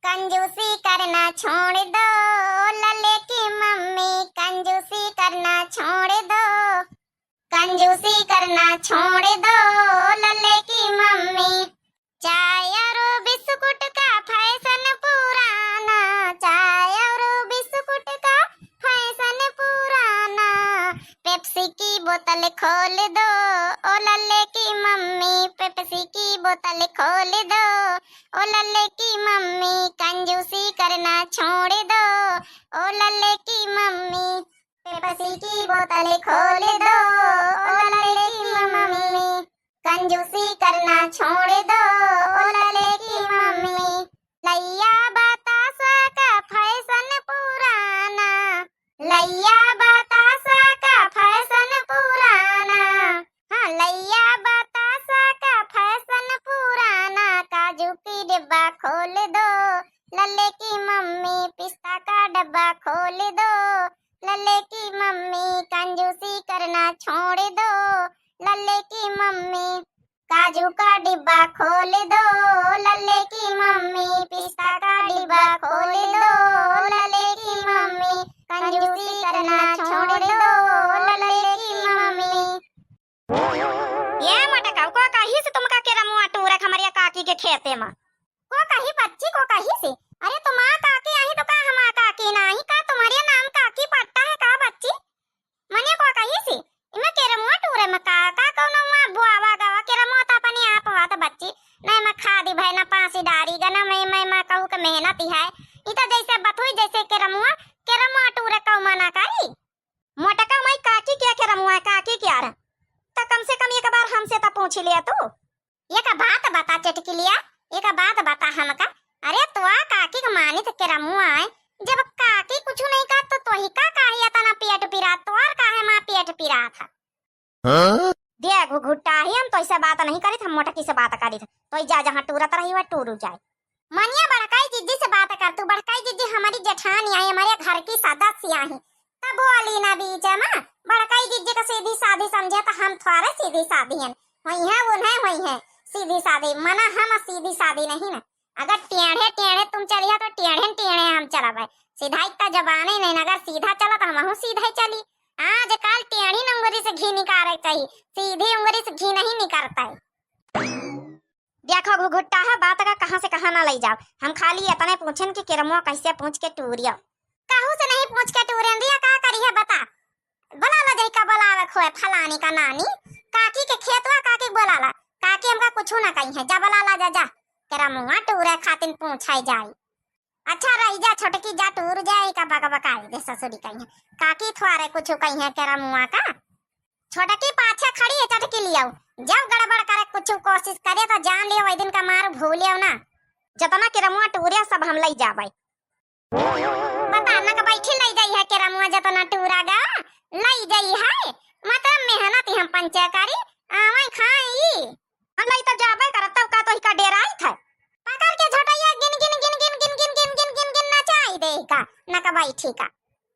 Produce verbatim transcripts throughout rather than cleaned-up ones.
कंजूसी करना छोड़ दो, लल्ले की मम्मी, कंजूसी करना छोड़ दो, कंजूसी करना छोड़ दो, लल्ले की मम्मी। चाय और बिस्कुट का फैशन पुराना, चाय और बिस्कुट का फैशन पुराना। पेप्सी की बोतल खोल दो, ओ लल्ले की मम्मी, पेप्सी की बोतल खोल दो, ओ लल्ले की मम्मी, कंजूसी करना छोड़ दो, ओ लल्ले की मम्मी। पेप्सी की बोतल खोल दो, ओ लल्ले की मम्मी, कंजूसी करना छोड़ दो, ओ लल्ले की मम्मी। लइया बतासा का फैशन पुराना, लइया बतासा का फैशन पुराना। हाँ, लइया बतासा का फैशन पुराना। काजू की डिब्बा खोल दो, लल्ले की मम्मी, पिस्ता का डब्बा खोल दो, लल्ले की मम्मी, कंजूसी करना छोड़ दो, लल्ले की मम्मी। काजू का डिब्बा खोल दो, लल्ले की मम्मी, पिस्ता का डिब्बा खोल दो, लल्ले की मम्मी, कंजूसी करना छोड़ दो, लल्ले की मम्मी। ए मोटका, को कहिस तुमका केरमुआ टूरे क हमरिया काकी के खेते मा? को कही बच्ची, को कहिस? अरे तुम्हार काकी आही तो का हमार काकी नाही का? तुम्हरिया नाम काकी पट्टा है का बच्ची? मने को कहिस, इमे केरमुआ टूरे मा का, का कौनो हुआ बोआवा गवा? केरमुआ त अपने आप होत बच्ची, ना एमा खादी भय ना पासी डारी ग, ना मैं, मैं, मैं कहू के मेहनत ही है। ई त जैसे बथुई जैसे केरमुआ, केरमुआ टूरे कौ मना करी? मोटका माई काकी क्या केरमुआ है, काकी क्या रे? त कम से कम एक बार हमसे त पूछ लिया तू। एक बात बता चटकिलिया, एक बात बता हमका। अरे तोआ काकी के मानित केरमुआ है, जब काकी कुछ नहीं कहत तो तोही का काहे इतना पेट पिरात, तोर काहे माँ पेट पिरात है? हाँ? दे घुघुट्टा ही हम तो ऐसे बात नहीं करित, हम मोटकी से बात करित। तो जा जहाँ टूरत रही वह टूरू जाए। मनिया बड़काई जिज्जी से बात कर तू, बड़काई जिज्जी हमारी जेठानी आई, हमारे घर की सदस्य आई, तब बोली ना बीच मा। बड़काई जिज्जी का सीधी सादी समझे तो हम थोड़े सीधी सादी हैं, हुई हैं उन्हें हुई हैं सीधी सादी, मना हम सीधी सादी नहीं ना। अगर टेढ़े टेढ़े तुम चलिया तो टेढ़े टेढ़े हम चलबे, सीधा इतना जबाने नहीं, अगर सीधा चला तो हमहू सीधे चली। आजकल टेढ़ी उंगली से घी निकाले चाहिए, सीधी उंगली से घी नहीं निकलता है। देखो घुघुट्टा है, बात का कहाँ से कहाँ ना लई जाओ। हम खाली इतने पूछन कि केरमुआ कैसे पूछ के टूरियो। कहू से नहीं पूछ के टूरेन दिया, का करी है बता। बोला ला जाई का बोलावे खोए फलानी का नानी, काकी के खेतवा काकी के बोला ला, काकी हमका कुछ ना कही है, जा बोला ला जा, जा। केरमुआ टूरे खातिन पूछे जाई। अच्छा रही जा छोटकी, जा टूर जाए का बकबकाई दे ससुरी कही है। काकी थोड़े कुछ कही है केरमुआ का। छोटकी पाछे खड़ी है चटकिलिया, जब गड़बड़ करे कुछ कोशिश करे तो जान लियो वही दिन का मार भूलियो ना। जतना केरमुआ टूरे सब हम लई जाबे। बता ना का बैठी लई जाई है केरमुआ जतना टूरा गा, लई जाई है। मतलब मेहनत ही हम पंचे करी, आवे खाई। हम लई तो जाबे करत, तब का तोही का डेराई था। पकड़ के झोटैया गिन गिन गिन गिन गिन गिन गिन गिन गिन नचाई दे का, ना का बैठी का।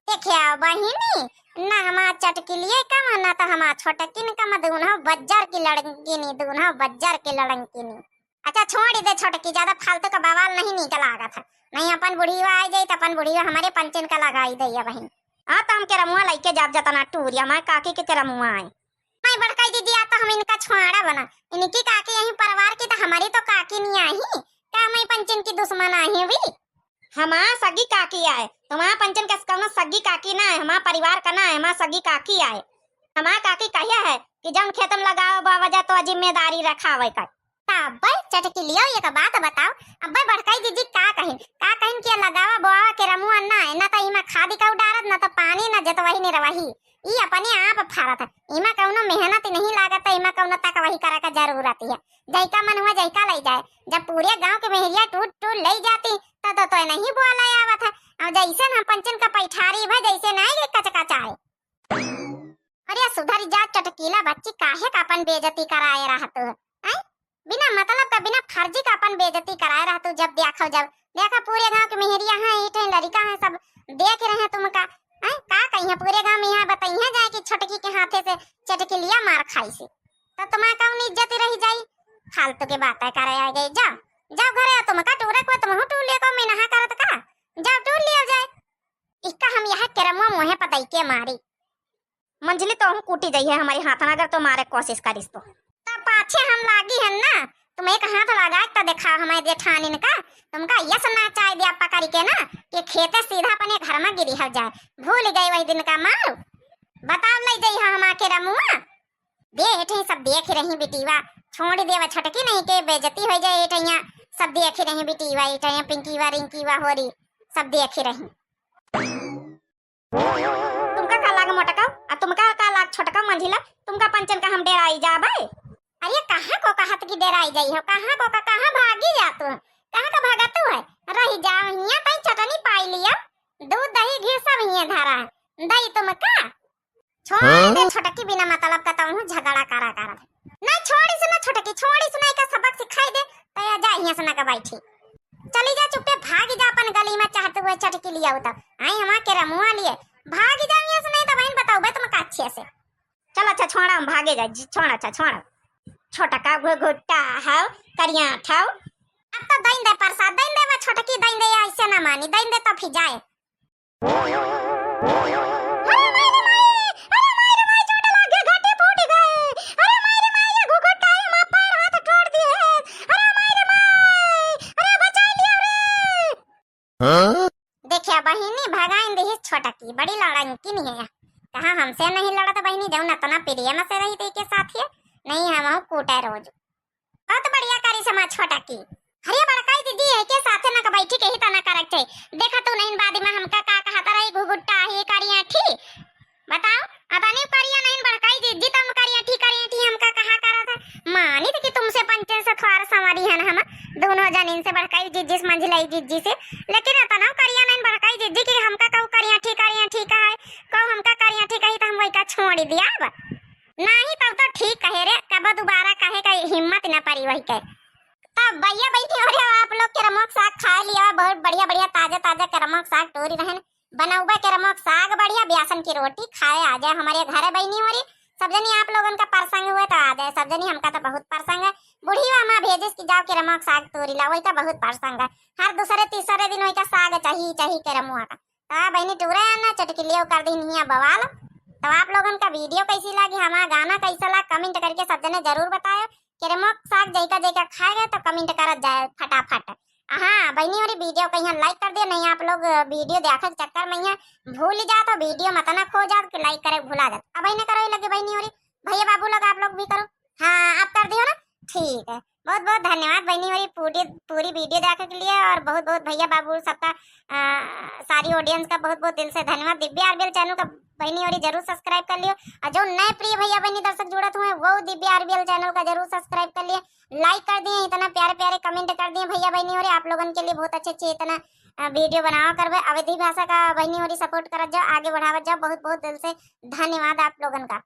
देखिया बहिनी, ना हमार चटकिलिए कम, ना तो हमार छोटकिन कम, दूनो बज्जर की लड़किनी, दूनो बज्जर की लड़किनी। अच्छा छोड़ दे छोटकी, ज्यादा फालतू का बवाल नहीं नीक लागत है। नहीं अपन बुढ़िया आ जाई तो अपन बुढ़िया हमारे पंचन का लगाई दे बहिन। हाँ तो हम केरमुआ लइके जाब जतना टूरिया, माय काकी के केरमुआ आए। माय बड़काई दीदी आ तो हम इनका छोड़ा बना, इनकी काकी यही परिवार की तो हमारी तो काकी नहीं आई, का माय पंचन की दुश्मन आई हुई? हमार सगी काकी आए, तुम्हार पंचन के कौनो सगी काकी ना है, हमार परिवार का ना है, हमार सगी काकी आए। हमार काकी कहिया है कि जौन खेत में लगाओ बाबा जा तो जिम्मेदारी रखावे का। तब चटकिलियो एक बात बताओ, अब्बे बड़काई दीदी का कहिन, का कहिन कि लगावा बोआवा केरमुआ ना है, ना तो इमा खादी का उडारत, ना तो पानी, ना जतवही निरवही, ई अपने आप फरत है। इमा कौनो मेहनत नहीं लागत है, इमा कौनो तकवही करे का जरूरत है। जैका मन हुआ जैका लई जाए, जब पूरे गांव के मेहरिया टूर टूर लई जाती तो, तो, तो नहीं बोला आवत है। और जैसे हम पंचन का पैठारी भा जैसे नहीं कचकचाए। अरे सुधर जा चटकीला बच्ची, काहे का अपन बेइज्जती कराए रहत हो, हैं? बिना मतलब का, बिना फर्जी का अपन बेइज्जती कराए रहत हो। जब देखो, जब देखो पूरे गांव के मेहरिया हैं, ईटे लड़का हैं, सब देख रहे हैं तुमका, हैं? का कही है पूरे गांव में यहाँ बताई है जाए कि छोटकी के हाथे से चटकिलिया मार खाई से, तो तुम्हारा कौन इज्जत रह जाई? फालतू के बातें करे आ गई। जाओ, जाओ घरे, तुमका टूरे को, तुम टूले को, मैं नहा के मारी। मंझली तोहू कूटी जइहे हमरी हाथ में, अगर तो मारे कोशिश करिस तो। त पाछे हम लागी हन ना, तुम एक हाथ लगा के त देखाओ हमारे जेठानिन का, तुमका यस नचाई दिया पकड़ के ना, कि खेते सीधा अपने घर में गिरी हो जाए। भूल गई वही दिन का मारू, बताओ ले जइहा हमा के रमुआ। दे एठे सब देख रही बिटीवा, छोड़ देवा छोटकी, नहीं के बेइज्जती हो जाए एठैया। सब देख रही बिटीवा, एठैया पिंकीवा, रिंकीवा होरी, सब देख रही। तुमका का लाग मोटका, आ तुमका का लाग छोटका मंझिला, तुमका पंचन का हम डेराई जाबे? अरे कहाँ को कहत की डेराई जाई हो, कहाँ को का, कहाँ भागी जा तू, कहाँ का भागत तू है? रही जाओ हियाँ, तई चटनी पाई लिया, दूध दही घी सब हियाँ धरा है, दई तुमका। छोड़ दे छोटकी, बिना मतलब का तउनु झगड़ा करा करत। ना छोड़ी सुना छोटकी, छोड़ी सुना, एका सबक सिखाई दे, तो या जा हियाँ से ना के बैठी। चली जा चुप्पे, भागी जा अपन गली में, चाहत हुए चटकी लिया हो तब। आई हमा के रमुआ लिए, भागी जा हियाँ से, नहीं तो बहन बताओ बे तुम का अच्छे से। चल अच्छा छोड़ा, हम भागे जा जी, छोड़ा अच्छा छोड़ा। छोटका घुघुट्टा हाउ, करिया ठाउ। अब तो दइन दे प्रसाद, दइन दे बा छोटकी, दइन दे, ऐसे ना मानी, दइन दे तो फिर जाए। अरे माई रे माई, अरे माई रे माई, चोट लाग गए, घटी फूट गए। अरे माई रे माई, ये घुघुट्टा है, माँ पैर हाथ तोड़ दिए। अरे माई रे माई, अरे बचाई लिया रे। हाँ? देखिया बहिनी, भगाइन दिहिस छोटकी, बड़ी लड़नकिन है। कहाँ हमसे नहीं लड़त बहिनी, जौन अतना प्रेम से रही तेके साथ है। नहीं, हम कूटे रोज। बहुत बढ़िया करी समाज छोटा की। अरे बड़काई दीदी, एके साथे ना का बैठी के ही तना करत है। देखा तू नहीं बाद में हमका का कहत रही, घुघुट्टा ही करिया ठी। बताओ, अब अनिल करिया नहीं बड़काई दीदी, तुम करिया ठी, करिया ठी हमका कहा करत है। मानी तो कि तुमसे पंचन से थोड़ा संवारी है ना हम दोनों जन, इनसे बड़काई दीदी से, मंझिलाई दीदी से। लेकिन अतना करिया नहीं बड़काई दीदी कि हमका कहू करिया ठी, करिया ठी कहा है, कहू हमका करिया ठी कही तो हम वही का छोड़ दिया अब। नाही तब तो ठीक कहे रे, कब दोबारा कहे का हिम्मत न परी वही के। तब भैया बहनी हो रे, आप लोग के रमोक साग खाए लिया, बहुत बढ़िया बढ़िया ताजा ताजा के रमोक साग टोरी रहन। बनौबे के रमोक साग बढ़िया, बेसन की रोटी खाए आ जाए हमारे घरे बहनी हो रे। सब जनी आप लोगन का प्रसंग हुए तो आ जाए सब जनी, हमका तो बहुत प्रसंग है। बूढ़ी माँ भेजिस कि जाओ के रमोक साग टोरी ला, वही का बहुत प्रसंग है। हर दूसरे तीसरे दिन वही का साग चाही चाही के रमुआ का। तो बहनी टूरे आना चटकिलियो कर दी हिया बवाल। तो आप लोगन का video कैसी लगी, हमारा गाना कैसा लगा, comment करके सब जने जरूर बतायो। केरमोक साग जैका जैका खाए गए तो comment करत जाए फटाफट। हाँ बहनी होरी, video कहीं like कर दियो, नहीं आप लोग video देखे के चक्कर में यहाँ भूल जात हो, video मत ना खो जात कि like करे भुला जात। अब बहने करो लगे बहनी होरी, भैया बाबू लोग आप लोग भी करो। हाँ आप कर दियो ना, ठीक है। बहुत बहुत धन्यवाद बहनी होरी पूरी पूरी video देखे के लिए, और बहुत बहुत भैया बाबू सबका, अ, सारी audience का बहुत बहुत दिल से धन्यवाद। दिव्या आरबीएल channel का बहनी होरी जरूर subscribe कर लियो, और जो नए प्रिय भैया बहनी दर्शक जुड़त हुए वो दिव्या आरबीएल channel का जरूर subscribe कर लिए, like कर दिए, इतना प्यारे प्यारे comment कर दिए भैया बहनी होरी, आप लोगन के लिए बहुत अच्छे अच्छे इतना, अ, video बनावा करबे। अवधी भाषा का बहनी होरी support करत जाओ, आगे बढ़ावत जाओ। बहुत बहुत दिल से धन्यवाद आप लोगन का।